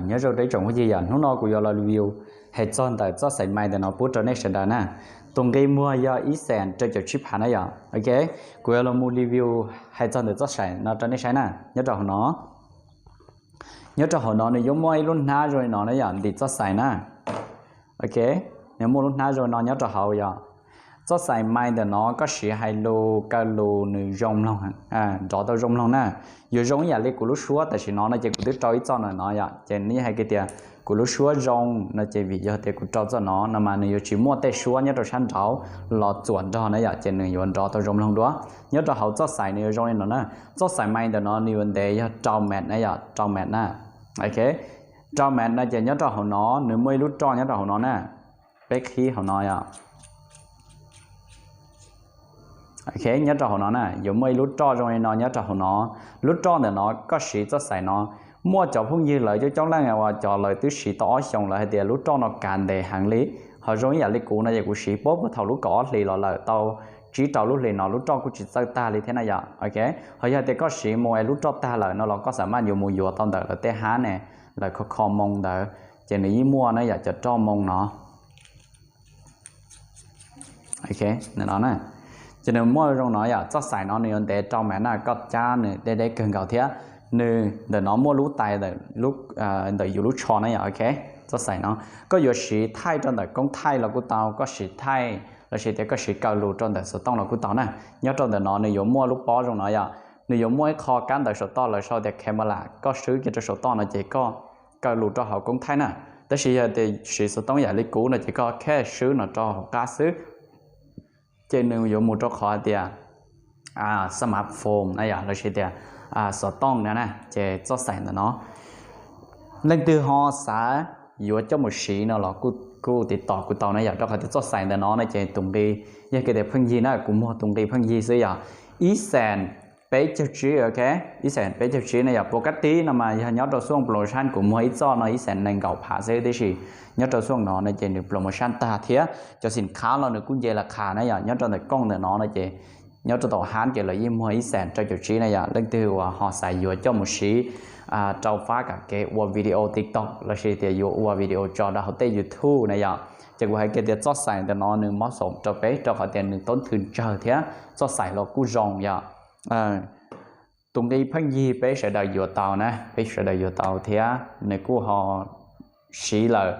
Nyob zoo rau ib tsoom phooj ywg yom, hnub no kuv yuav los review hais txog ntawm txoj xais mai ntawm no pub rau nej sawv daws na. Tus nqi muag yog ib xees rau caum tsib phav na yom. Ok, kuv yuav los mus review hais txog ntawm txoj xais no rau nej saib na. Nyob rau hauv no, nyob rau hauv no nws yuav muaj ib lub hnab zoo li no na yom, ntim txoj xais na. Ok, nws muaj lub hnab zoo no nyob rau hauv yom. Txoj xais mai ntawm no koj siv hais lus kaw lus nws zoo mloog, nrov tau zoo mloog na. Yuav zoo ib yam li kuv lub suab tam sim no no ces kuv twb rau ib txoj ntawm no yom, ces nws yeej hais kiag tias kuv lub suab zoo no ces vim yog tias kuv rau txoj no no mas nws yuav tsis muaj tej suab nyob rau sab nraud los txuam nrog na yom, ces nws yuav nrov tau zoo mloog dua. Nyob rau hauv txoj xais nws yuav zoo li no na. Txoj xais mai ntawm no nws yuav ntev yog rau minute na yom, rau minute na. Ok, rau minute no ces nyob rau hauv no nws muaj ib lub roj nyob rau hauv no na. Peb qhib hauv no yom. Ok, nyob rau hauv no na yuav muaj ib lub roj zoo li no nyob rau hauv no. Lub roj ntawm no koj siv txoj xais no. Muaj cov phooj ywg lawv coob coob leej uas cov lawv twb siv tau ob xyoos lawv hais tias lub roj no kav ntev heev li. Ho zoo ib yam li kuv no ces kuv siv puag puag thaum lub kaum ob hlis los lawm tau tsib rau lub hlis no lub roj kuj tsis txawj tag li thiab na yom. Ok, ho yog tias koj siv mus es lub roj tag lawm no los koj xam maj yuav mus yuav tau ntawm lawv tej hab ne, lawv kho kho moo ntawd ces nws yeej muaj na yom, cov roj moo no. Ok, ntawm no na, ces nws muaj zoo no yom, txoj xais no nws yuav ntev rau mas na, koj cab nws deb deb kawg nkaus thiab. Nws ntawm no muaj lub tais ntawm yus lub tsho na yom. Ok, txoj xais no koj yuav siv thaij rau ntawm koob thaij los kuj tau, koj siv thaij los sis tias koj siv kaw lus rau ntawm xov tooj los kuj tau na. Nyob rau ntawm no nws yuav muaj lub pob zoo no yom, nws yuav muaj ib qho kab ntawv saum toj lawv sau tias camera, koj swb kiag rau saum toj no ces koj kaw lus rau hauv koob thaij na. Tab sis yog tias siv xov tooj yam li kuv no ces koj kheb swb no rau hauv qab xwb, ces nws yuav mus rau qhov tias smartphone na yom, los sis tias xov tooj na na. Ces txoj xais ntawm no leej twg ho xav yuav coj mus siv no los kuj tiv tom kuv tau na yom, rau qhov tias txoj xais ntawm no no ces tus nqi yog kiag tias pheej yig na, kuv muag tus nqi pheej yig xwb yom. Ib xees peb caug tsib, ok, ib xees peb caug tsib na yom. Pov kab tib no mas yog nyob rau xuaj promotion kuv muag ib txoj no ib xees nees nkaum phav xwb, tiam sis nyob rau xuaj no no ces nws promotion tag thiab cov xim khab los nws kuj nce las qha na yom. Nyob rau ntawm kooj ntawm no no ces nyob rau tom hab ces lawv yeej muag ib xees rau caum tsib na yom. Leej twg uas ho xav yuav coj mus siv rau fab kam kev ua video TikTok los sis tias yuav ua video tso rau hauv tej YouTube na yom, ces kuv hais kiag tias txoj xais ntawm no nws mob xoom rau peb rau qhov tias nws toob thw ntsawg thiab txoj xais los kuj zoo yom. Tus nqi pheej yig peb sawv daws yuav tau na, peb sawv daws yuav tau thiab nws kuj ho siv lawm,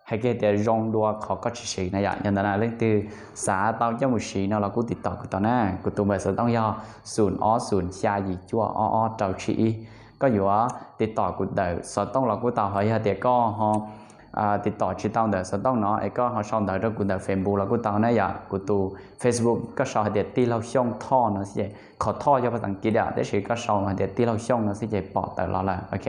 hais kiag tias zoo dua qhov koj tsis siv na yom. Yog ntawd na leej twg xav tau coj mus siv no los kuj tiv tom kuv tau na. Kuv tus npawb xov tooj yog xoom ob xoom xya yim cuaj ob ob rau tsib ib. Koj yuav tiv tom kuv ntawm xov tooj los kuj tau, ho yog tias koj ho tiv tom tsis tau ntawm xov tooj no es koj ho sau ntawv rau kuv ntawm Facebook los kuj tau na yom. Kuv tus Facebook koj sau hais tias Tij Laug Xyooj Thoj no xwb ces, qhov Thoj yog phas xas Kiv tiam, tab sis koj sau hais tias Tij Laug Xyooj no xwb ces pom tawm los lawm, ok.